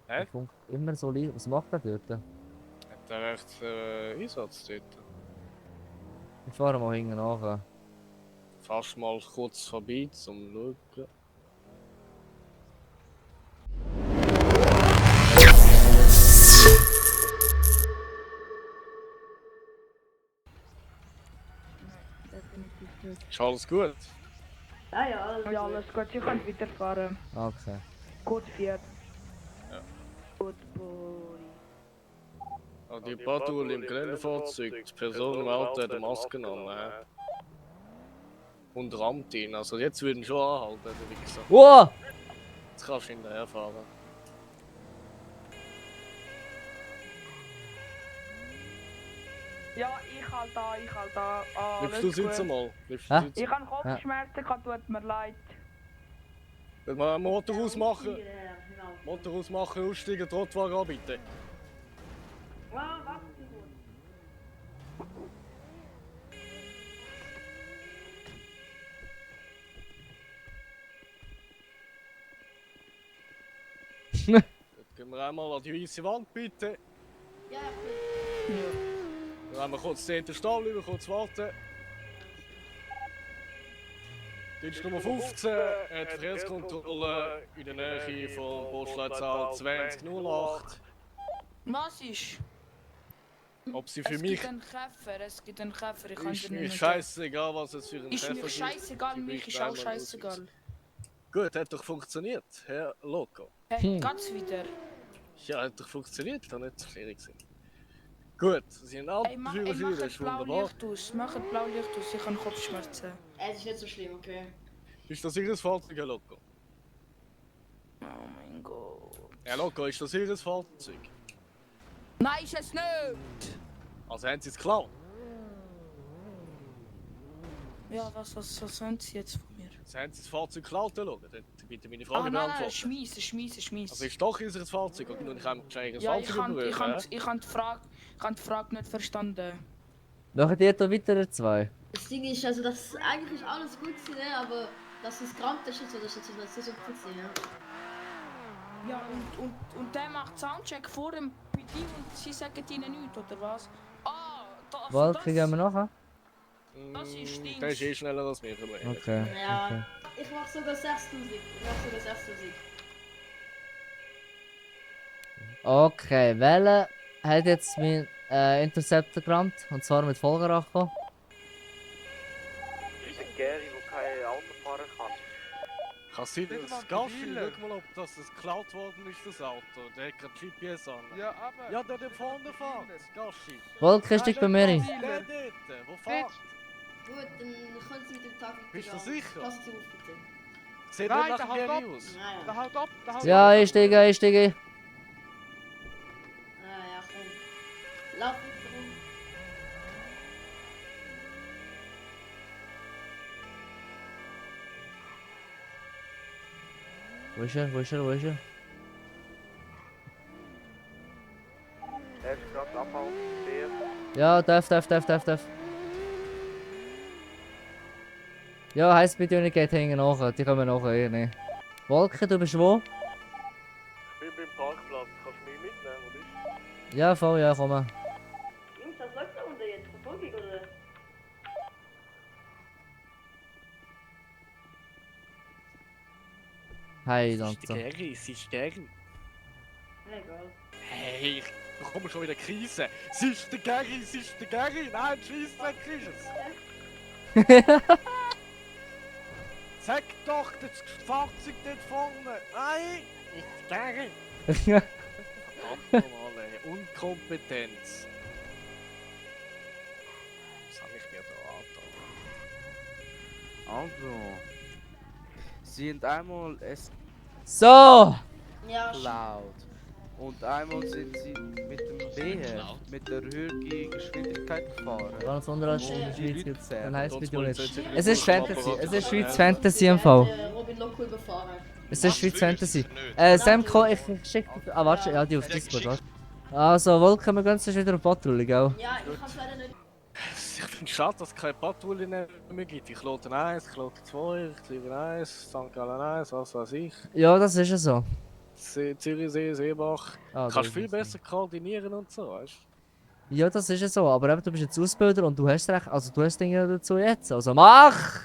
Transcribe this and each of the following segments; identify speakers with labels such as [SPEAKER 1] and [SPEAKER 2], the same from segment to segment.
[SPEAKER 1] Hä?
[SPEAKER 2] Der funkt immer so leise. Was macht er dort?
[SPEAKER 1] Hat er echt Einsatz dort?
[SPEAKER 2] Ich fahre mal hinten nach.
[SPEAKER 1] Fast mal kurz vorbei zum Schauen.
[SPEAKER 3] Definitiv nicht.
[SPEAKER 1] Ist alles gut?
[SPEAKER 3] Ja, alles gut. Sie können weiterfahren.
[SPEAKER 2] Okay.
[SPEAKER 3] Gut, vier.
[SPEAKER 1] Ja.
[SPEAKER 3] Gut, boy.
[SPEAKER 1] An die Patrouille im Geländefahrzeug, die Person im Auto hat eine Maske an. Und rammt ihn. Also jetzt würden schon anhalten, der Wichser.
[SPEAKER 2] Wow!
[SPEAKER 1] Jetzt kannst du hinterherfahren.
[SPEAKER 3] Ja, ich halt da.
[SPEAKER 1] Bleibst du sitzen mal? Bleibst du
[SPEAKER 2] Hä?
[SPEAKER 1] sitzen?
[SPEAKER 3] Ich habe Kopfschmerzen, tut mir leid.
[SPEAKER 1] Wenn wir einen Motor ausmachen. Motor ausmachen, aussteigen, Trottwagen an, bitte. Jetzt gehen wir einmal an die weiße Wand, bitte.
[SPEAKER 3] Ja.
[SPEAKER 1] Dann haben wir kurz 10. Stall, über kurz warten. Dienst Nummer 15 hat Verkehrskontrolle in der Nähe von Postleitzahl 2008.
[SPEAKER 4] Was ist?
[SPEAKER 1] Ob sie für mich...
[SPEAKER 4] Es gibt einen Käfer, ich kann
[SPEAKER 1] Ist
[SPEAKER 4] dir
[SPEAKER 1] mir
[SPEAKER 4] nicht
[SPEAKER 1] scheißegal, was es für einen
[SPEAKER 4] Ist
[SPEAKER 1] Käfer
[SPEAKER 4] mir
[SPEAKER 1] gibt.
[SPEAKER 4] scheißegal,
[SPEAKER 1] Sie
[SPEAKER 4] mich
[SPEAKER 1] bricht
[SPEAKER 4] ist auch
[SPEAKER 1] einmal
[SPEAKER 4] scheißegal.
[SPEAKER 1] Gut, hat doch funktioniert, Herr Loco.
[SPEAKER 4] Hey, geht's wieder?
[SPEAKER 1] Ja, hat doch funktioniert, kann nicht zu schwierig sein. Gut, Sie haben
[SPEAKER 4] Ey, mach
[SPEAKER 1] Autoführerschein, das ist wunderbar.
[SPEAKER 4] Blaulicht aus, mach Blaulicht aus, ich habe Kopfschmerzen.
[SPEAKER 5] Es ist nicht so schlimm, okay?
[SPEAKER 1] Ist das Ihr Fahrzeug, Herr Loco?
[SPEAKER 4] Oh mein Gott.
[SPEAKER 1] Herr Loco, ist das Ihr Fahrzeug?
[SPEAKER 4] Nein, ist es nicht!
[SPEAKER 1] Also haben Sie es geklaut?
[SPEAKER 4] Ja, was wollen Sie jetzt von mir?
[SPEAKER 1] Also haben Sie das Fahrzeug geklaut, Herr Loco? Dann bitte meine Frage
[SPEAKER 4] Nein, nein,
[SPEAKER 1] beantworten.
[SPEAKER 4] schmeissen.
[SPEAKER 1] Also ist doch Ihr Fahrzeug und ich habe Ihr
[SPEAKER 4] Ja, ich
[SPEAKER 1] Fahrzeug
[SPEAKER 4] habe
[SPEAKER 1] überprüfen,
[SPEAKER 4] die Frage nicht verstanden.
[SPEAKER 2] Machen die da weiter zwei?
[SPEAKER 5] Das Ding ist, also das eigentlich ist alles gut gewesen, ne? Aber dass es gerammt ist, so, das ist jetzt nicht so gut gewesen, ja.
[SPEAKER 4] Ja, und der macht Soundcheck vor dem PD und sie sagen ihnen nichts, oder was? Ah, da,
[SPEAKER 2] Wolke, gehen wir nachher?
[SPEAKER 4] Das ist Dings.
[SPEAKER 1] Der ist eh schneller als wir.
[SPEAKER 2] Okay.
[SPEAKER 5] Ja,
[SPEAKER 2] Okay.
[SPEAKER 5] ich mach sogar 6000.
[SPEAKER 2] Okay, Welle hat jetzt mein Interceptor gerammt, und zwar mit Vollgeracho.
[SPEAKER 6] Das ist ein Gary, der kein Auto fahren kann.
[SPEAKER 1] Kann sein,
[SPEAKER 6] Nicht mal
[SPEAKER 1] dass Gassi,
[SPEAKER 6] Dealer.
[SPEAKER 1] schau mal, ob das geklaut worden ist, das Auto. Der hat kein GPS an.
[SPEAKER 6] Ja, aber...
[SPEAKER 1] Ja, der vorne fährt, Gassi.
[SPEAKER 2] Wolke, ist dich bei mir rein.
[SPEAKER 1] Der dort, wo fährt?
[SPEAKER 5] Gut, dann können Sie mit dem Tag weitergehen.
[SPEAKER 1] Bist du sicher?
[SPEAKER 5] Passen Sie auf, bitte.
[SPEAKER 1] Sieht
[SPEAKER 6] Nein,
[SPEAKER 1] nicht
[SPEAKER 6] der
[SPEAKER 1] nach
[SPEAKER 6] haut
[SPEAKER 1] Gary
[SPEAKER 6] ab.
[SPEAKER 1] aus.
[SPEAKER 6] Der haut ab, der haut
[SPEAKER 2] Ja,
[SPEAKER 6] ab.
[SPEAKER 2] ich steige.
[SPEAKER 5] Ja, komm. Lauf weiter rum.
[SPEAKER 2] Wo ist er?
[SPEAKER 6] Er ist gerade abhauen, Bär.
[SPEAKER 2] Ja, darf. Ja, Highspeed-Unit geht hinten nach, die kommen nachher eh nicht. Wolke, du bist wo?
[SPEAKER 6] Ich bin beim Parkplatz, kannst du mich mitnehmen, wo bist
[SPEAKER 2] Ja, voll, ja, komm.
[SPEAKER 5] Jungs, was läuft da unten jetzt? Verfolgung oder?
[SPEAKER 2] Hey,
[SPEAKER 1] Es ist
[SPEAKER 2] Danzo.
[SPEAKER 1] der Gary, es ist der Gary.
[SPEAKER 5] Egal.
[SPEAKER 1] Hey, ich bekomme schon wieder Krise. Es ist der Gary. Nein, Scheissdreck ist es. Sag doch, das Fahrzeug dort vorne. Nein, ist der Gary. Verdammt nochmal, ey. Unkompetenz. Was habe ich mir da angetan?
[SPEAKER 7] Also, sie sind einmal es
[SPEAKER 2] So!
[SPEAKER 5] Ja,
[SPEAKER 7] laut und einmal sind sie mit dem BR mit der höheren Geschwindigkeit gefahren.
[SPEAKER 2] Ganz unterhalb in der
[SPEAKER 7] Und die
[SPEAKER 2] Schweiz
[SPEAKER 7] Leute
[SPEAKER 2] gibt es
[SPEAKER 7] zählen.
[SPEAKER 2] ein Highspeed-Unit.
[SPEAKER 1] Trotz
[SPEAKER 2] Es ist
[SPEAKER 1] Polizei-
[SPEAKER 2] Fantasy, es ist Schweiz
[SPEAKER 1] Ja.
[SPEAKER 2] Fantasy im
[SPEAKER 5] Der
[SPEAKER 2] Fall.
[SPEAKER 5] hat, Robin Loco überfahren.
[SPEAKER 2] Es ist Schweiz Fantasy. Samko, ich schick dir. Ah, warte, ja, die auf Discord, warte. Also, Wolke, wir gehen sonst wieder auf Patrouille, gell?
[SPEAKER 5] Ja, ich hab's leider nicht.
[SPEAKER 1] Ich finde es schade, dass es keine Patrouille mehr gibt. Ich lade 1, ich lade 2, ich liebe 1, St. Gallen 1, was weiß ich.
[SPEAKER 2] Ja, das ist ja so.
[SPEAKER 1] Zürichsee, Seebach.
[SPEAKER 2] Ah,
[SPEAKER 1] Kannst
[SPEAKER 2] da
[SPEAKER 1] viel
[SPEAKER 2] ist es.
[SPEAKER 1] besser koordinieren und so, weißt du?
[SPEAKER 2] Ja, das ist ja so, aber eben, du bist jetzt Ausbilder und du hast recht, also du hast Dinge dazu jetzt, also mach!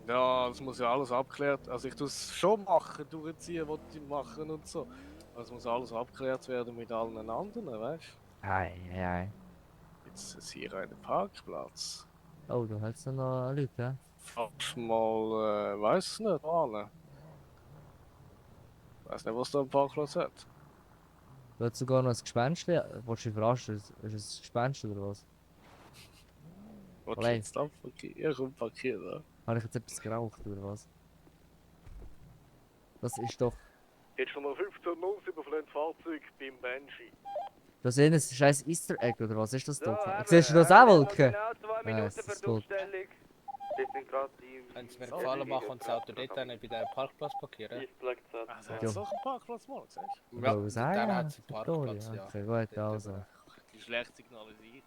[SPEAKER 1] Ja, das muss ja alles abgeklärt. Also ich tue es schon machen, durchziehen, was ich machen und so. Aber es muss alles abgeklärt werden mit allen anderen, weißt du?
[SPEAKER 2] Ei.
[SPEAKER 1] Jetzt ist hier ein Parkplatz.
[SPEAKER 2] Oh, du hast ja noch Leute, ja?
[SPEAKER 1] Fast mal, weiß nicht, Arne. Weiß nicht, was da am Parkplatz hat.
[SPEAKER 2] Du hast sogar noch ein Gespenst. Wolltest du dich verarschen? Ist es ein Gespenst oder was?
[SPEAKER 1] Willst du
[SPEAKER 2] Allein.
[SPEAKER 1] jetzt abparkieren? Ja, komm, parkieren, ja.
[SPEAKER 2] Habe ich jetzt etwas geraucht oder was? Das ist doch.
[SPEAKER 6] Jetzt Nummer 1507 für ein Fahrzeug beim Banshee.
[SPEAKER 2] Das ist ein scheiß Easter Egg oder was ist das doch? Siehst du das auch, Wolke?
[SPEAKER 8] Genau 2
[SPEAKER 2] Ja,
[SPEAKER 8] Minuten
[SPEAKER 2] es ist
[SPEAKER 8] für die
[SPEAKER 2] gut.
[SPEAKER 8] Umstellung. Wir sind gerade im...
[SPEAKER 9] Können Sie mir gefallen machen und das Auto dort bei diesem Parkplatz parkieren?
[SPEAKER 1] Also, hat es doch einen Parkplatz mal, siehst du?
[SPEAKER 2] Ja, was
[SPEAKER 9] der
[SPEAKER 2] ja,
[SPEAKER 9] hat einen Parkplatz, ja.
[SPEAKER 2] Okay, gut, also.
[SPEAKER 1] Die schlecht signalisiert.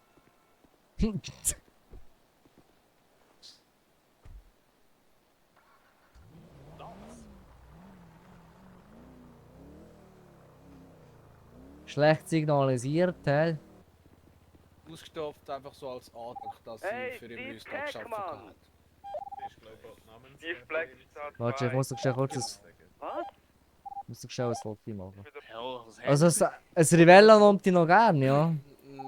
[SPEAKER 2] Schlecht signalisiert, hä?
[SPEAKER 9] Ausgestopft einfach so als Antrag, dass
[SPEAKER 8] Hey,
[SPEAKER 9] sie für
[SPEAKER 8] Steve
[SPEAKER 9] ihn Rüstag
[SPEAKER 8] Keck,
[SPEAKER 9] geschaffen
[SPEAKER 8] Mann.
[SPEAKER 9] hat.
[SPEAKER 8] Steve Blackstad
[SPEAKER 2] Warte, ich muss doch schnell kurz
[SPEAKER 8] Was?
[SPEAKER 2] muss doch schnell ein Foto machen.
[SPEAKER 1] Ja, was
[SPEAKER 2] Also, ein Rivella nimmt ich noch gern, ja.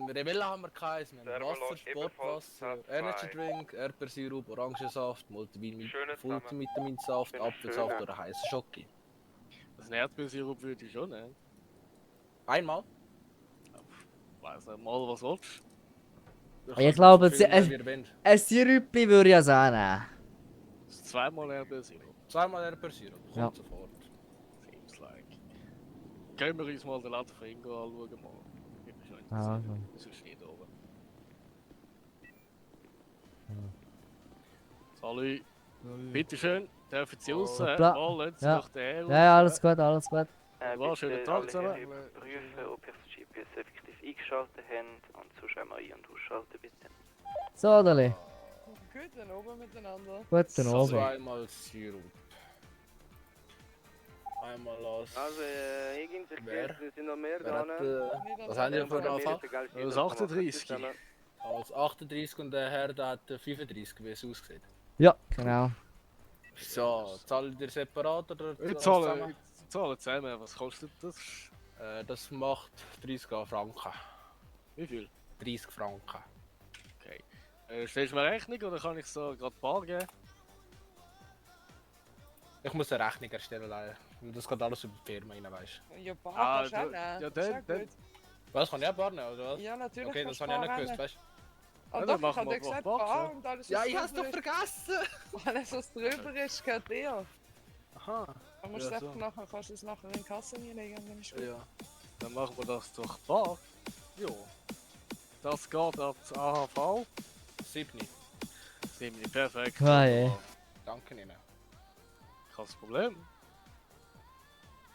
[SPEAKER 9] Revella haben wir keins, wir haben
[SPEAKER 8] Serverlog
[SPEAKER 9] Wasser,
[SPEAKER 8] ebenfalls
[SPEAKER 9] Sportwasser,
[SPEAKER 8] Satz
[SPEAKER 9] Energy
[SPEAKER 8] zwei.
[SPEAKER 9] Drink, Erdbeersirup, Orangensaft,
[SPEAKER 8] Schöne zusammen.
[SPEAKER 9] Multivitaminsaft, Apfelsaft
[SPEAKER 8] schöne.
[SPEAKER 9] oder heißen Schoki.
[SPEAKER 1] Das Erdbeersirup würde ich schon nehmen.
[SPEAKER 9] Einmal?
[SPEAKER 1] Weiß nicht mal, was willst
[SPEAKER 2] Ich glaube,
[SPEAKER 9] So viel,
[SPEAKER 2] es-
[SPEAKER 9] wie ihr wollt.
[SPEAKER 2] Ein Sirüppi würde ich ja auch nehmen.
[SPEAKER 1] du? Zweimal Erdbeersirup.
[SPEAKER 9] Zweimal Erdbeersirup, kommt
[SPEAKER 2] Ja.
[SPEAKER 9] sofort.
[SPEAKER 1] Seems like. Können wir uns mal den Laden von Ingo anschauen? Mal. Ich bin schon
[SPEAKER 2] Ah,
[SPEAKER 1] interessiert.
[SPEAKER 2] also.
[SPEAKER 1] Das ist nicht oben. Salut. Bitteschön, dürfen Sie raus?
[SPEAKER 2] Hoppla.
[SPEAKER 1] Mal, lassen Sie
[SPEAKER 2] Ja.
[SPEAKER 1] doch den Herr
[SPEAKER 2] Ja, ja,
[SPEAKER 1] raus,
[SPEAKER 2] alles gut, alles gut.
[SPEAKER 1] War schönen Tag zusammen.
[SPEAKER 8] Prüfen, ob ihr das GPS effektiv eingeschaltet habt und sonst einmal ein- und ausschalten bitte.
[SPEAKER 2] So, Dali.
[SPEAKER 3] Guten Abend miteinander.
[SPEAKER 2] Guten Abend.
[SPEAKER 9] Zweimal Sirup. Einmal aus.
[SPEAKER 8] Also, Higgins, ich
[SPEAKER 9] Wer?
[SPEAKER 8] sehe, es sind noch mehr
[SPEAKER 9] Wer
[SPEAKER 8] da.
[SPEAKER 9] hat, was haben die für einen Anfang?
[SPEAKER 1] Das 38.
[SPEAKER 9] Als 38 und der Herr der hat 35, wie es aussieht.
[SPEAKER 2] Ja, genau.
[SPEAKER 9] So, zahlt ihr separat oder
[SPEAKER 1] Ich
[SPEAKER 9] alles
[SPEAKER 1] zahle,
[SPEAKER 9] zusammen?
[SPEAKER 1] ich zahle zusammen. Was kostet das?
[SPEAKER 9] Das macht 30 Franken.
[SPEAKER 1] Wie viel?
[SPEAKER 9] 30 Franken.
[SPEAKER 1] Okay. Stellst du mir Rechnung oder kann ich so gerade bar geben?
[SPEAKER 9] Ich muss eine Rechnung erstellen, leider. Das geht alles über die Firma rein, weißt
[SPEAKER 3] Ja, Bar
[SPEAKER 1] Ah,
[SPEAKER 3] kannst du auch
[SPEAKER 1] ja,
[SPEAKER 3] nehmen.
[SPEAKER 1] dann-
[SPEAKER 3] Das ist ja
[SPEAKER 1] dann-
[SPEAKER 3] gut.
[SPEAKER 9] du? Was, kann ich auch Bar nehmen, oder was?
[SPEAKER 3] Ja, natürlich.
[SPEAKER 9] Okay,
[SPEAKER 3] kannst
[SPEAKER 9] das
[SPEAKER 3] du
[SPEAKER 9] habe ich auch
[SPEAKER 3] Bar
[SPEAKER 9] nicht gewusst,
[SPEAKER 3] nehmen.
[SPEAKER 9] weißt
[SPEAKER 3] Ah,
[SPEAKER 1] Ja,
[SPEAKER 3] doch,
[SPEAKER 1] dann machen
[SPEAKER 3] ich hab
[SPEAKER 1] wir
[SPEAKER 3] dir gesagt
[SPEAKER 1] Bar,
[SPEAKER 3] Bar
[SPEAKER 1] ja.
[SPEAKER 3] und alles,
[SPEAKER 9] du? Ja,
[SPEAKER 3] was
[SPEAKER 9] ich hab's doch
[SPEAKER 3] drüber
[SPEAKER 9] vergessen!
[SPEAKER 3] ist. Alles, was drüber ist, gehört dir.
[SPEAKER 9] Aha.
[SPEAKER 3] Dann musst du
[SPEAKER 1] Ja,
[SPEAKER 3] es einfach
[SPEAKER 1] so.
[SPEAKER 3] nachher, kannst du es nachher in die Kasse hinlegen, dann ist gut.
[SPEAKER 9] Ja.
[SPEAKER 1] Dann machen wir das doch bar. Ja. Das geht ans AHV.
[SPEAKER 9] 7.
[SPEAKER 1] Ziemlich perfekt.
[SPEAKER 2] Ah, je.
[SPEAKER 9] Danke Ihnen.
[SPEAKER 1] Kein Problem.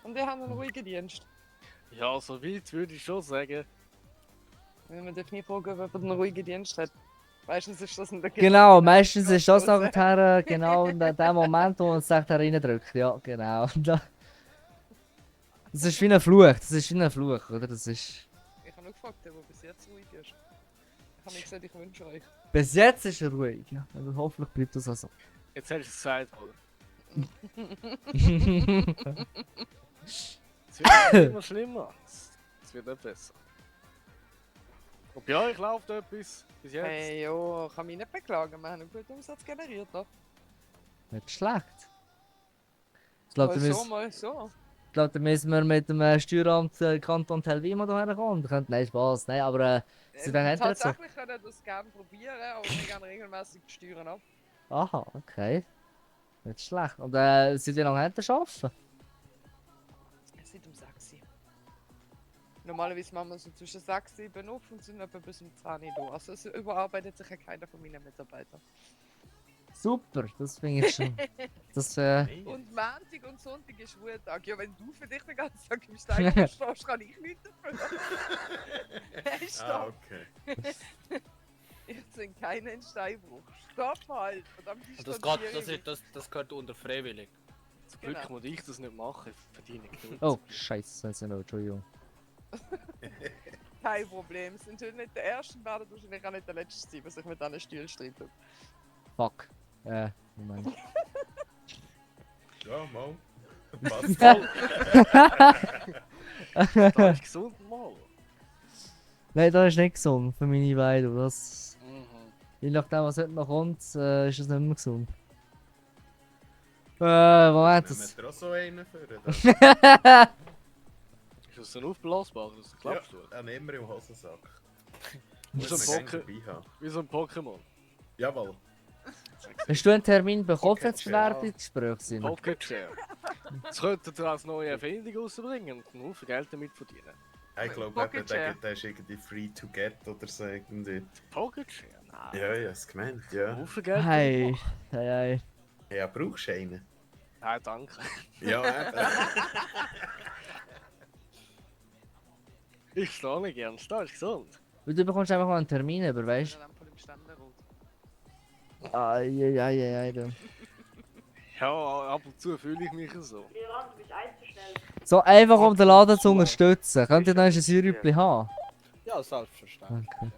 [SPEAKER 3] Und wir haben einen ruhigen Dienst.
[SPEAKER 1] Ja, so weit würde ich schon sagen.
[SPEAKER 3] Man darf nie fragen, ob jemand einen ruhigen Dienst hat. Meistens ist das in der
[SPEAKER 2] Genau, meistens ist das nachher genau in dem Moment, wo man es sagt, reindrückt. Ja, genau. Das ist wie ein Fluch, das ist wie ein Fluch, oder? Das ist...
[SPEAKER 3] Ich habe nur gefragt, der bis jetzt ruhig ist. Ich habe nicht gesagt, ich wünsche euch.
[SPEAKER 2] Bis jetzt ist er ruhig, ja. Aber hoffentlich bleibt das auch so.
[SPEAKER 1] Jetzt hättest du es gesagt, oder? Es wird immer schlimmer. Es wird nicht besser. Und bei euch läuft etwas bis jetzt?
[SPEAKER 3] Hey, ja, ich kann mich nicht beklagen. Wir haben einen guten Umsatz generiert. Doch.
[SPEAKER 2] Nicht schlecht. Ich glaube,
[SPEAKER 3] Mal
[SPEAKER 2] da
[SPEAKER 3] so,
[SPEAKER 2] müssen,
[SPEAKER 3] mal so.
[SPEAKER 2] ich glaub, da müssen wir mit dem Steueramt Kanton Telvimo hierher kommen. Nein, Spaß, nein, aber sie dann hinterher so.
[SPEAKER 3] Tatsächlich können wir das gerne probieren, aber wir gehen regelmäßig die Steuern ab.
[SPEAKER 2] Aha, okay. Nicht schlecht. Und sind die noch hinter arbeiten?
[SPEAKER 3] Seit um 6 Uhr. Normalerweise machen wir so zwischen 6 und 7 auf und sind etwa bis um 10 Uhr da. Also es überarbeitet sich ja keiner von meinen Mitarbeitern.
[SPEAKER 2] Super, das finde ich schon. Das,
[SPEAKER 3] Und Montag und Sonntag ist Ruhetag. Ja, wenn du für dich den ganzen Tag im Stein stehst, kann ich nichts dafür. Hey, stopp!
[SPEAKER 6] okay.
[SPEAKER 3] Ich bin keinen Steinbruch. Stopp halt! Verdammt, die
[SPEAKER 9] Das gehört unter freiwillig.
[SPEAKER 1] Zum Glück
[SPEAKER 3] Genau.
[SPEAKER 1] muss ich das nicht machen, ich verdiene genug.
[SPEAKER 2] Oh, scheiße, Entschuldigung.
[SPEAKER 3] Kein Problem. Es sind heute nicht der Erste, werden wahrscheinlich auch nicht der Letzte sein, was ich mit diesen Stühlen streite.
[SPEAKER 2] Fuck. Moment.
[SPEAKER 10] Ja, mal. Passt.
[SPEAKER 1] Da ist gesund mal.
[SPEAKER 2] Nein, das ist nicht gesund für meine Beine. Das...
[SPEAKER 1] Mhm.
[SPEAKER 2] Je nachdem, was heute noch kommt, ist es nicht mehr gesund. Moment,
[SPEAKER 10] Nehmen
[SPEAKER 2] das...
[SPEAKER 10] wir auch so einen für?
[SPEAKER 1] Ist das ein aufblasbarer? Das ist ein Klappstuhl?
[SPEAKER 10] Ja, einen immer im Hosensack.
[SPEAKER 1] Wie
[SPEAKER 10] Muss
[SPEAKER 1] so
[SPEAKER 10] man
[SPEAKER 1] ein
[SPEAKER 10] gerne
[SPEAKER 1] Poké-
[SPEAKER 10] dabei haben.
[SPEAKER 1] Wie so ein Pokémon.
[SPEAKER 10] Jawohl.
[SPEAKER 2] Hast du einen Termin bekommen,
[SPEAKER 10] Okay,
[SPEAKER 2] wenn es Werbungsgespräche sind?
[SPEAKER 1] Pocket Share. Jetzt könntet ihr als neue Erfindung rausbringen und einen Haufen Geld damit verdienen.
[SPEAKER 10] Ich glaube,
[SPEAKER 3] Pocket Share.
[SPEAKER 10] der ist irgendwie free to get oder so irgendwie.
[SPEAKER 1] Pocket Share? Nein.
[SPEAKER 10] Ja, ja, es gemeint, ja.
[SPEAKER 1] Einen Haufen Geld
[SPEAKER 2] Hey,
[SPEAKER 1] damit machen.
[SPEAKER 2] hey.
[SPEAKER 10] Ja, brauchst du einen?
[SPEAKER 1] Nein, danke.
[SPEAKER 10] Ja, eben.
[SPEAKER 1] Ich stehe nicht gern, das ist gesund.
[SPEAKER 2] Und du bekommst einfach mal einen Termin über, weißt
[SPEAKER 3] Ja, dann voll im Ständerot.
[SPEAKER 2] du? Ai.
[SPEAKER 1] Ja, ab und zu fühle ich mich so.
[SPEAKER 2] So, einfach um den Laden zu unterstützen. Könnt ihr noch ein Syrüppli haben?
[SPEAKER 9] Ja, selbstverständlich.
[SPEAKER 2] Okay.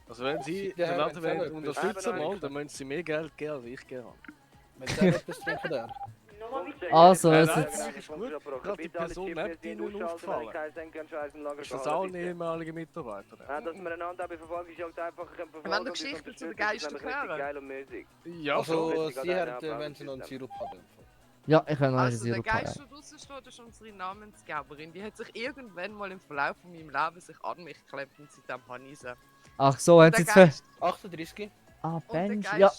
[SPEAKER 1] Also wenn Sie
[SPEAKER 9] Ja,
[SPEAKER 1] den Laden
[SPEAKER 9] wenn's
[SPEAKER 1] wollen
[SPEAKER 9] auch
[SPEAKER 1] unterstützen
[SPEAKER 9] etwas-
[SPEAKER 1] wollen, dann müssen Sie mehr Geld geben, als ich gerne habe.
[SPEAKER 9] Wenn der etwas trinken darf.
[SPEAKER 2] Also,
[SPEAKER 1] Nein,
[SPEAKER 2] es
[SPEAKER 1] nein,
[SPEAKER 2] ist...
[SPEAKER 1] das ist gut. Gerade die Person neben Ihnen aufgefallen. Ist das auch ein ehemaliger Mitarbeiter?
[SPEAKER 8] Dass wir einander bei Verfolgungsjagd einfach
[SPEAKER 3] Wir wollen die Geschichte zu den Geistern hören.
[SPEAKER 8] geil und müßig.
[SPEAKER 1] Ja, schon.
[SPEAKER 9] Also, sie hat, wenn sie noch einen Sirup hat.
[SPEAKER 2] Ja, ich kann noch einen
[SPEAKER 3] Also der
[SPEAKER 2] Sirup
[SPEAKER 3] Geist,
[SPEAKER 2] haben.
[SPEAKER 3] der draussen steht, ist unsere Namensgeberin. Die hat sich irgendwann mal im Verlauf von meinem Leben sich an mich geklemmt und seitdem habe ich sie.
[SPEAKER 2] Ach so, hat
[SPEAKER 3] Der
[SPEAKER 2] sie zwei...
[SPEAKER 3] Geist,
[SPEAKER 9] 38.
[SPEAKER 2] Ah,
[SPEAKER 3] und der
[SPEAKER 2] Benji,
[SPEAKER 3] Geist,
[SPEAKER 2] ja.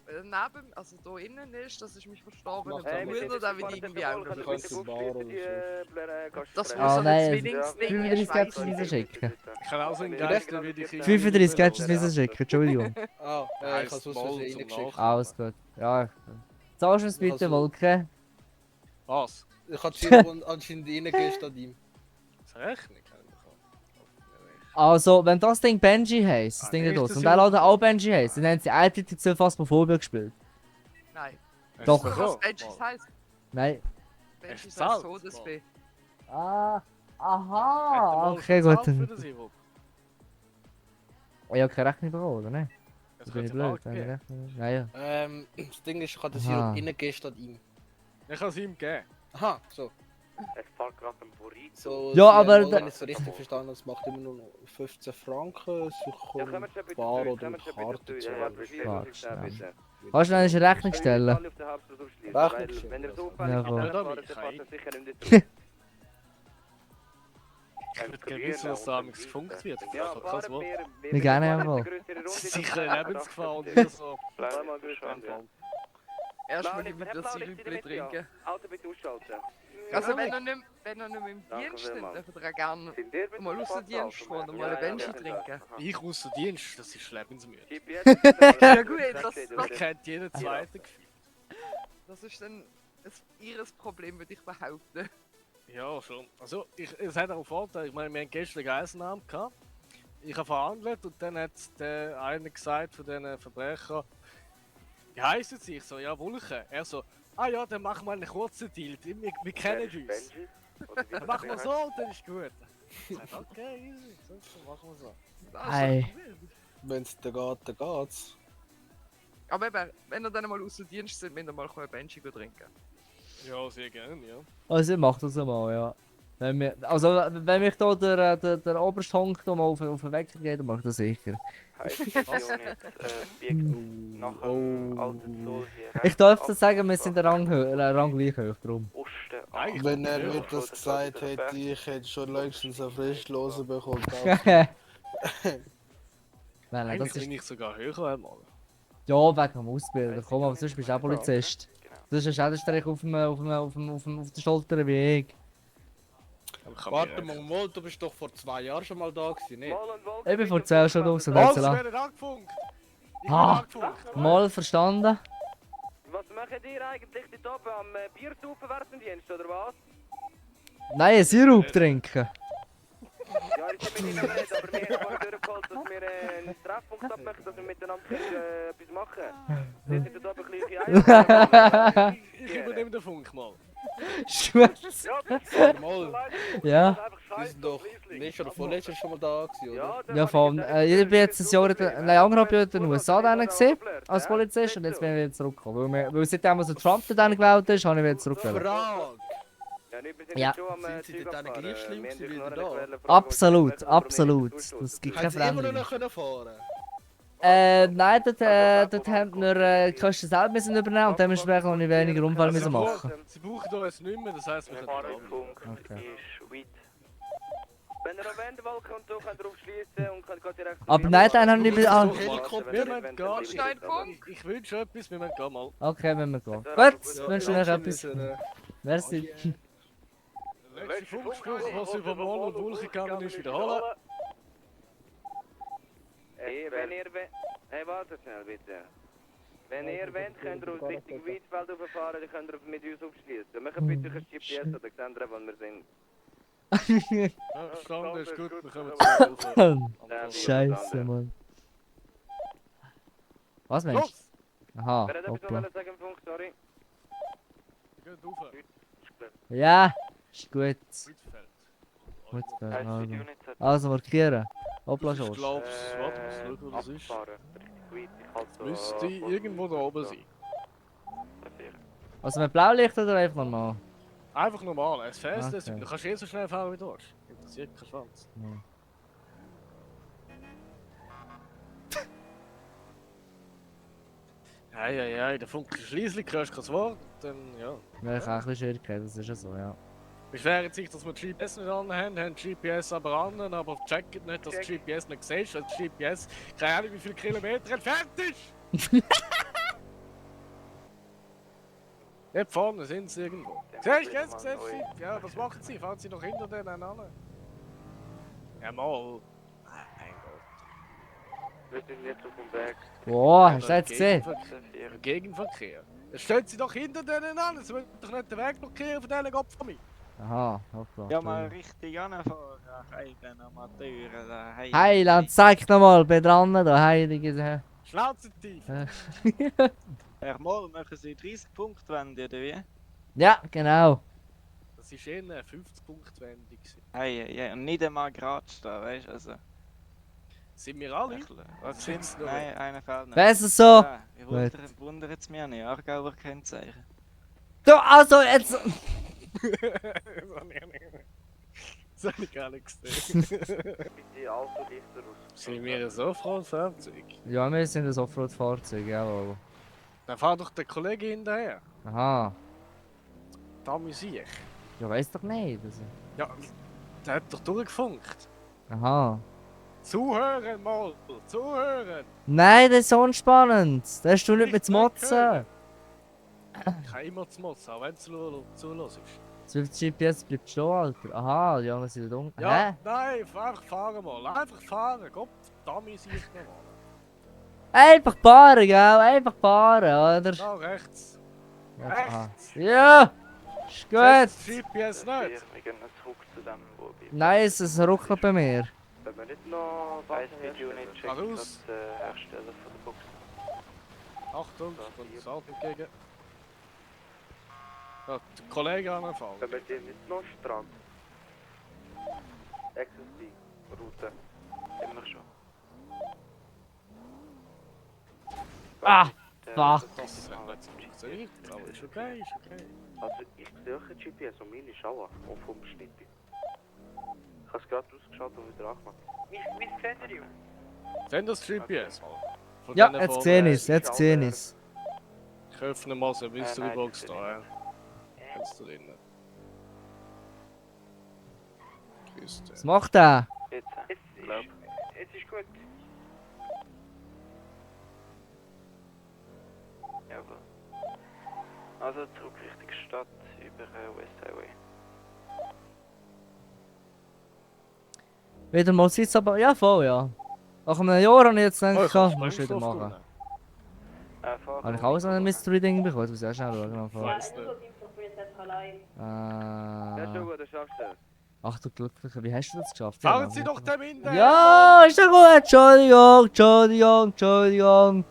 [SPEAKER 3] der neben, also da innen ist, das ist mein verstorbener
[SPEAKER 9] Hey, wir
[SPEAKER 3] Bruder, der wird irgendwie auch noch
[SPEAKER 9] kannst du Bar oder
[SPEAKER 3] Das muss
[SPEAKER 2] Ah,
[SPEAKER 3] so ein
[SPEAKER 2] nein,
[SPEAKER 3] Zwillingsding
[SPEAKER 2] 35 hättest du
[SPEAKER 3] ist.
[SPEAKER 2] müssen schicken.
[SPEAKER 1] Ich kann auch so einen Geist, der will ich...
[SPEAKER 2] 35 hättest du müssen schicken, Entschuldigung.
[SPEAKER 9] Ah, ich habe es aus Versehen reingeschickt.
[SPEAKER 2] Alles gut. Ja, zahlst du uns bitte,
[SPEAKER 9] Also-
[SPEAKER 2] Wolke?
[SPEAKER 1] Was?
[SPEAKER 9] Ich habe Sirup anscheinend reingegeben statt ihm.
[SPEAKER 1] Das Rechnung kann ich bekommen.
[SPEAKER 2] Also, wenn das Ding Benji heisst, das
[SPEAKER 1] Ah,
[SPEAKER 2] Ding
[SPEAKER 1] nee,
[SPEAKER 2] nicht
[SPEAKER 1] ist
[SPEAKER 2] aus,
[SPEAKER 1] das
[SPEAKER 2] und
[SPEAKER 1] ja-
[SPEAKER 2] der Laden auch Benji heisst, dann haben sie eindeutig zu Phasmophobia gespielt.
[SPEAKER 3] Nein.
[SPEAKER 2] Doch.
[SPEAKER 1] Ist das
[SPEAKER 3] Was
[SPEAKER 1] so?
[SPEAKER 3] Benjis heisst?
[SPEAKER 2] Nein.
[SPEAKER 3] Benjis
[SPEAKER 1] zahlt,
[SPEAKER 3] heißt Todesbee.
[SPEAKER 2] Ah,
[SPEAKER 1] Hat der
[SPEAKER 2] aha,
[SPEAKER 1] mal
[SPEAKER 2] okay,
[SPEAKER 1] bezahlt
[SPEAKER 2] gut.
[SPEAKER 1] für den Sirup?
[SPEAKER 2] Ich habe keine Rechnung bekommen, oder nicht?
[SPEAKER 1] Das
[SPEAKER 2] Das bin ich
[SPEAKER 1] könnte
[SPEAKER 2] blöd.
[SPEAKER 1] mal
[SPEAKER 2] Habe ich
[SPEAKER 1] geben.
[SPEAKER 2] Rechnung? Naja.
[SPEAKER 9] Das Ding ist, ich habe den
[SPEAKER 2] Aha.
[SPEAKER 9] Sirup reingegeben statt ihm.
[SPEAKER 1] Ich kann es ihm geben.
[SPEAKER 9] Aha, so.
[SPEAKER 8] Es fährt gerade ein Burrito.
[SPEAKER 9] So,
[SPEAKER 2] Ja,
[SPEAKER 9] sie
[SPEAKER 2] aber
[SPEAKER 9] haben
[SPEAKER 2] da-
[SPEAKER 9] mal, wenn ich es richtig verstanden habe, es macht immer nur noch 15 Franken. Sie
[SPEAKER 8] Ja,
[SPEAKER 9] kommen
[SPEAKER 8] kommen Sie bitte
[SPEAKER 9] Bar
[SPEAKER 8] durch,
[SPEAKER 9] oder
[SPEAKER 8] kommen Sie bitte
[SPEAKER 9] Karte
[SPEAKER 8] durch.
[SPEAKER 9] zu.
[SPEAKER 8] Ja, beschreiben
[SPEAKER 2] Warte,
[SPEAKER 8] Sie sich da bitte.
[SPEAKER 2] Kannst du noch eine Rechnung stellen?
[SPEAKER 8] Alle auf den Hauptbahnhof schließen,
[SPEAKER 9] Rechnung
[SPEAKER 8] weil
[SPEAKER 9] stellen,
[SPEAKER 8] wenn er so
[SPEAKER 9] also.
[SPEAKER 8] fällig
[SPEAKER 2] Jawohl.
[SPEAKER 8] schnell
[SPEAKER 1] Ja,
[SPEAKER 8] fährt,
[SPEAKER 1] da
[SPEAKER 8] dann
[SPEAKER 1] bin
[SPEAKER 8] fährt
[SPEAKER 1] ich
[SPEAKER 8] er sicher nicht zurück.
[SPEAKER 1] Ich würde gerne wissen, was da amigs gefunkt wird. Ich
[SPEAKER 8] Ja,
[SPEAKER 1] habe kein
[SPEAKER 8] fahren
[SPEAKER 1] Wort.
[SPEAKER 8] wir
[SPEAKER 2] gerne
[SPEAKER 8] fahren
[SPEAKER 2] jawohl.
[SPEAKER 8] eine größere Runde,
[SPEAKER 1] Das ist
[SPEAKER 8] dann
[SPEAKER 1] sicher eine
[SPEAKER 8] fahren wir
[SPEAKER 1] Lebensgefahr und
[SPEAKER 8] doch
[SPEAKER 1] wieder so.
[SPEAKER 8] Bleib mal gespannt, ja.
[SPEAKER 3] Erstmal
[SPEAKER 8] Nein,
[SPEAKER 3] mit der
[SPEAKER 8] Blaulicht
[SPEAKER 3] Syrüppli
[SPEAKER 8] bitte mit, ja.
[SPEAKER 3] trinken.
[SPEAKER 8] Auto bitte ausschalten.
[SPEAKER 3] Also wenn ihr nicht mehr im
[SPEAKER 8] Danke
[SPEAKER 3] Dienst sind,
[SPEAKER 8] vielmals.
[SPEAKER 3] dürft ihr auch gerne
[SPEAKER 8] Sind ihr
[SPEAKER 3] mal aus dem Dienst fahren und mal ein Benji trinken.
[SPEAKER 1] Ich außer Dienst, das ist lebensmüde.
[SPEAKER 3] Ja gut,
[SPEAKER 1] Ich kennt jeden zweiten Gefühl.
[SPEAKER 3] das ist dann ihres Problem, würde ich behaupten.
[SPEAKER 1] Ja, schon. Also, es hat auch einen Vorteil. Ich meine, wir haben gestern einen Geiselnamen gehabt. Ich habe verhandelt und dann hat der eine gesagt von diesen Verbrechern, wie heissen sie? Ich so, ja, Wulche. Er so, ah ja, dann machen wir einen kurzen Deal. Wir kennen uns. Dann machen wir so und dann ist gut. Ich sag, okay, easy. So machen wir so.
[SPEAKER 2] Ei.
[SPEAKER 9] Wenn es da geht, dann geht's.
[SPEAKER 3] Aber eben, wenn ihr dann mal aus dem Dienst sind, müsst ihr mal ein Benji trinken.
[SPEAKER 1] Ja, sehr gerne, ja.
[SPEAKER 2] Also, ich mach das einmal, ja. Wenn mich da der oberste Honk da mal auf den Wecker geht, dann mach ich das sicher. Ich darf das sagen, wir sind Rang gleich hoch, drum.
[SPEAKER 1] Eigentlich
[SPEAKER 7] Wenn er
[SPEAKER 1] ja.
[SPEAKER 7] mir das gesagt hätte, ich hätte schon längstens eine Frischlose bekommen.
[SPEAKER 2] Nein, das
[SPEAKER 1] Eigentlich
[SPEAKER 2] ist...
[SPEAKER 1] bin ich sogar höher einmal.
[SPEAKER 2] Ja, wegen dem Ausbilden. Komm, aber sonst bist du auch Polizist. Das ist ein Schädelstrich auf der Schulter wie ich.
[SPEAKER 1] Aber kann
[SPEAKER 9] Warte
[SPEAKER 1] mir-
[SPEAKER 9] mal, du bist doch vor 2 Jahren schon mal da gewesen, nicht?
[SPEAKER 2] Ich bin vor 10 Jahren schon raus.
[SPEAKER 1] Was? Wir werden angefunkt! Ich bin
[SPEAKER 2] Ah.
[SPEAKER 1] angefunkt!
[SPEAKER 2] Mal verstanden.
[SPEAKER 8] Was macht ihr eigentlich dort oben am Biersaufen während dem Dienst, oder was?
[SPEAKER 2] Nein, Sirup trinken.
[SPEAKER 8] Ja, Ja, ich bin nicht am Reden, aber wir haben vorhin durchgeholt, dass wir einen Treffpunkt abmachen, dass wir miteinander etwas machen. Wir sind da aber gleiche Eier.
[SPEAKER 1] Ich übernehme den Funk mal.
[SPEAKER 2] Schwarz.
[SPEAKER 9] Mal,
[SPEAKER 2] Ja.
[SPEAKER 9] wir sind doch letztes oder vorletztes schon mal da gewesen, oder?
[SPEAKER 2] Ja, von. Ich bin jetzt ein Jahr in den anderen in den USA dann gesehen, als Polizist, und jetzt bin ich wieder zurückgekommen. Weil seitdem, als Trump dann gewählt ist, habe ich wieder zurückgewählt.
[SPEAKER 9] Frage!
[SPEAKER 2] Ja.
[SPEAKER 9] Sind sie dann gleich schlimm gewesen wie da?
[SPEAKER 2] Absolut, absolut. Das gibt keine
[SPEAKER 9] Haben sie immer
[SPEAKER 2] Veränderung.
[SPEAKER 9] noch können fahren?
[SPEAKER 2] Nein, dort haben wir die Kosten selber müssen übernehmen und dementsprechend habe ich weniger Unfälle müssen machen.
[SPEAKER 1] Sie brauchen uns nicht mehr, das heisst, wir können
[SPEAKER 8] Fahrerfunk ist weit. Wenn ihr auf Wendewolken und so könnt ihr aufschließen und könnt direkt...
[SPEAKER 2] Aber nein, dann haben wir nicht... Ah,
[SPEAKER 1] Wir müssen gehen. Ich wünsche etwas, wir müssen gehen mal.
[SPEAKER 2] okay, wenn wir gehen. Gut, wünsche ich euch etwas. Merci.
[SPEAKER 1] Letzter Funkspruch, was über Mond und Wolken gegangen ist, wiederholen.
[SPEAKER 8] Hey, wenn ihr... Hey, warte schnell bitte. Wenn ihr wollt, könnt ihr aus Richtung Weidfeld rauffahren, dann könnt ihr mit uns aufschließen. Macht bitte ein GPS, oder seht ihr, wo wir sind.
[SPEAKER 1] Ja, verstanden, ist gut, wir kommen zurück.
[SPEAKER 2] Scheiße, Mann. Was Mensch?
[SPEAKER 1] Los!
[SPEAKER 2] Aha,
[SPEAKER 8] Wer hat etwas
[SPEAKER 2] hoppla.
[SPEAKER 8] sagen im Funk, sorry?
[SPEAKER 1] Wir gehen rauf.
[SPEAKER 2] Ja, ist gut.
[SPEAKER 1] Weitfeld.
[SPEAKER 2] Gut,
[SPEAKER 8] Heißt
[SPEAKER 2] also.
[SPEAKER 8] Video nicht so...
[SPEAKER 2] Also markieren. Hoppla,
[SPEAKER 1] Das ist,
[SPEAKER 2] schon.
[SPEAKER 1] glaub's, warte, muss schauen, wo das ist.
[SPEAKER 8] Abfahren. Richtig weit, ich
[SPEAKER 1] Müsste irgendwo da oben sein.
[SPEAKER 2] Also mit Blaulicht oder einfach normal?
[SPEAKER 1] Einfach normal, es fest,
[SPEAKER 2] Okay.
[SPEAKER 1] du kannst eh so schnell fahren wie du willst. Interessiert keinen Schwanz. Ja, der Funk ist schliesslich, hörst kein Wort, dann ja.
[SPEAKER 2] Ja, ich habe ein bisschen Schwierigkeiten, das ist ja so, ja.
[SPEAKER 1] Beschweren sich, dass wir die GPS nicht anhaben, haben die GPS aber an, aber checken nicht, dass die GPS nicht siehst, weil die GPS keine Ahnung wie viele Kilometer entfernt ist. Dort vorne sind sie irgendwo. Siehst du, jetzt siehst du? Ja, was machen sie? Fahren sie noch hinter denen an? Ja, mal. Mein Gott.
[SPEAKER 8] Wir sind jetzt auf dem Weg.
[SPEAKER 2] Boah, hast du das jetzt gesehen?
[SPEAKER 1] Gegenverkehr. Dann stellen sie doch hinter denen an, sie wollen doch nicht den Weg blockieren von diesen Kopf von mir.
[SPEAKER 2] Aha, hoppla.
[SPEAKER 11] Ja, mal richtig anfahren. Heilen Amateure da.
[SPEAKER 2] Heiland, zeig nochmal, bin dran, da Heilige.
[SPEAKER 1] Schnauze tief.
[SPEAKER 11] Herr Moll, machen Sie 30 Punktwende, oder wie?
[SPEAKER 2] Ja, genau.
[SPEAKER 1] Das war eher eine 50-Punkt-Wende.
[SPEAKER 11] Hey, und nicht einmal gerade stehen, weißt du? Also,
[SPEAKER 1] Sind wir alle?
[SPEAKER 11] was sind's? Nein, einer fehlt nicht.
[SPEAKER 2] Besser so.
[SPEAKER 11] Ja, ich wundere es mir nicht. Aargauer Kennzeichen.
[SPEAKER 2] Du, also jetzt.
[SPEAKER 1] Das habe ich gar nicht gesehen.
[SPEAKER 8] Bitte Autolichter aus.
[SPEAKER 1] Sind wir ein Offroad-Fahrzeug?
[SPEAKER 2] Ja, wir sind ein Offroad-Fahrzeug, jawohl.
[SPEAKER 1] Dann fahr doch der Kollege hinterher.
[SPEAKER 2] Aha.
[SPEAKER 1] Da amüsiere ich.
[SPEAKER 2] Ja, weiß doch nicht. Also.
[SPEAKER 1] Ja, der hat doch durchgefunkt.
[SPEAKER 2] Aha.
[SPEAKER 1] Zuhören mal! Zuhören!
[SPEAKER 2] Nein, das ist so unspannend. Da hast du nicht mit Motzen.
[SPEAKER 1] Ich kann immer zu motzen, auch wenn du zulässt.
[SPEAKER 2] Das GPS bleibt stehen, Alter. Aha, die anderen sind dunkel.
[SPEAKER 1] Ja,
[SPEAKER 2] Hä?
[SPEAKER 1] nein, einfach fahren mal. Einfach fahren. Gott, da amüsiere ich nochmal.
[SPEAKER 2] Einfach fahren, gell? Einfach fahren, oder?
[SPEAKER 1] Da rechts.
[SPEAKER 2] Ja,
[SPEAKER 1] Rechts.
[SPEAKER 2] ja. Ist gut.
[SPEAKER 1] Setzt das GPS nicht.
[SPEAKER 8] Wir gehen zurück zu dem, wo wir...
[SPEAKER 2] Nice, es ruckelt bei mir.
[SPEAKER 8] Wenn wir nicht noch das Video nicht checken,
[SPEAKER 1] Raus.
[SPEAKER 8] das Hersteller von der Box.
[SPEAKER 1] Achtung, kommt das Auto entgegen. Ja, der Kollege anfangen.
[SPEAKER 8] Wenn wir den nicht noch Strand. Ecstasy, Route. Immer schon.
[SPEAKER 2] Ah, fuck.
[SPEAKER 1] Das hat nicht funktioniert, aber ist okay, ist okay.
[SPEAKER 8] Also ich sehe ein GPS und meine ist auch und vom Schnitt. Ich habe es gerade ausgeschaut und wieder angemacht. Wie seht ihr?
[SPEAKER 1] Sehen das GPS mal? Von
[SPEAKER 2] Ja,
[SPEAKER 1] denen
[SPEAKER 2] jetzt
[SPEAKER 1] von,
[SPEAKER 2] gesehen ist, jetzt gesehen ist.
[SPEAKER 1] Ich öffne mal so eine Mystery
[SPEAKER 8] nein,
[SPEAKER 1] Box
[SPEAKER 8] das
[SPEAKER 1] da,
[SPEAKER 8] ist
[SPEAKER 1] ja. Kennst du drinnen? Küste.
[SPEAKER 2] Was macht er?
[SPEAKER 8] Jetzt, glaub. Jetzt ist gut. Jawohl. Also zurück Richtung Stadt über West Highway.
[SPEAKER 2] Wieder mal Sitz, aber ja, voll, ja. Nach einem Jahr habe ich jetzt
[SPEAKER 1] Oh,
[SPEAKER 2] gedacht,
[SPEAKER 1] ich
[SPEAKER 2] musst du wieder
[SPEAKER 1] Sprengstoff
[SPEAKER 2] machen.
[SPEAKER 8] Fahren.
[SPEAKER 2] Habe ich auch so ein Mystery-Ding bekommen? Das muss ich auch schnell schauen.
[SPEAKER 1] Ich weiss nicht.
[SPEAKER 8] Ja, schon gut, das schaffst du.
[SPEAKER 2] Ach du Glücklicher, wie hast du das geschafft?
[SPEAKER 1] Fahren Sie doch dem in den...
[SPEAKER 2] Ja, ist ja gut. Entschuldigung, Entschuldigung, Entschuldigung.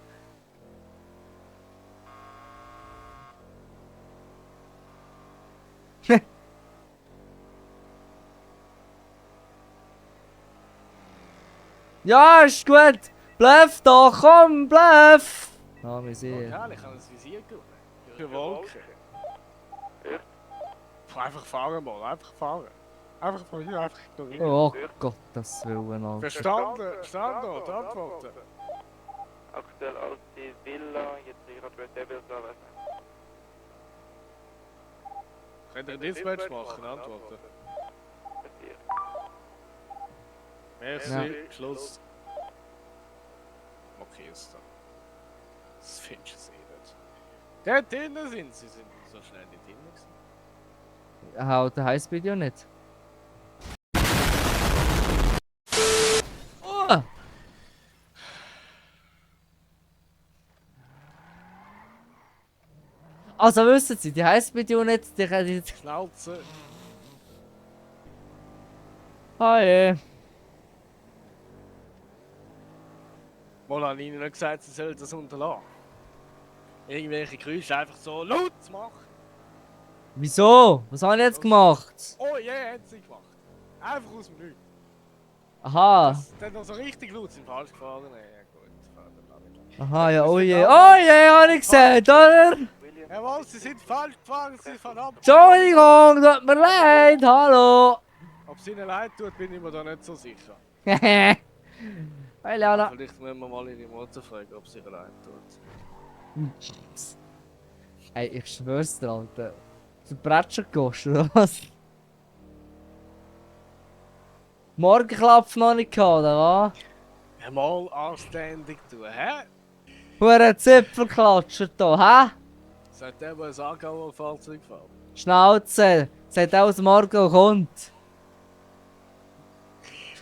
[SPEAKER 2] Ja, ist gut. Bluff doch, komm, bluff. Ja, wir sehen.
[SPEAKER 1] Okay, ich kann das Visier gewonnen. Für Wolken. Einfach fahren mal, einfach fahren. Einfach von hier einfach ignorieren.
[SPEAKER 2] Oh Gott, das Willen, Alter.
[SPEAKER 1] Verstanden, Standort, antworten.
[SPEAKER 8] Aktuell als die Villa, jetzt gerade bei der Villa anwesend.
[SPEAKER 1] Könnt ihr ein Dispatch machen, antworten. Merci,
[SPEAKER 2] Ja.
[SPEAKER 1] Schluss. Markierst du. Das findest du nicht. Dort drinnen sind sie, sind so schnell nicht drinnen gewesen.
[SPEAKER 2] Haut der Highspeed ja nicht. Oh. Also wissen Sie, die Highspeed Unit, die kann die...
[SPEAKER 1] Schnauze.
[SPEAKER 2] Hi.
[SPEAKER 1] Mal habe ich ihnen nicht gesagt, sie sollen das unterlassen. Irgendwelche Geräusche einfach so laut zu machen.
[SPEAKER 2] Wieso? Was habe ich jetzt gemacht?
[SPEAKER 1] Oh je, yeah, haben sie gemacht. Einfach aus dem Nichts.
[SPEAKER 2] Aha.
[SPEAKER 1] Dann noch so richtig laut sind falsch gefahren. Ja gut, fahren wir nicht.
[SPEAKER 2] Aha, ja, oh je. Oh je, habe ich gesehen, oder?
[SPEAKER 1] Jawohl, sie sind falsch gefahren, sie fahren ab.
[SPEAKER 2] Entschuldigung, tut mir leid, hallo.
[SPEAKER 1] Ob es ihnen leid tut, bin ich mir da nicht so sicher.
[SPEAKER 2] Hehe. Hi, Leona.
[SPEAKER 1] Vielleicht müssen wir mal ihre Mutter fragen, ob es ihnen leid tut.
[SPEAKER 2] Ey, ich schwör's dir, Alter. Du Bretscher gekostet, oder was? Morgenklapf noch nicht gehabt, oder was?
[SPEAKER 1] Ja, mal anständig tun, hä?
[SPEAKER 2] Hure Zipfelklatscher da, hä?
[SPEAKER 1] Sagt der, der ein Aargauer Fahrzeug fährt.
[SPEAKER 2] Schnauze! Sagt auch, dass morgen kommt.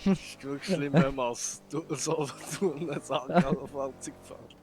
[SPEAKER 1] Das ist wirklich schlimm, wenn man so ein Aargauer Fahrzeug fährt.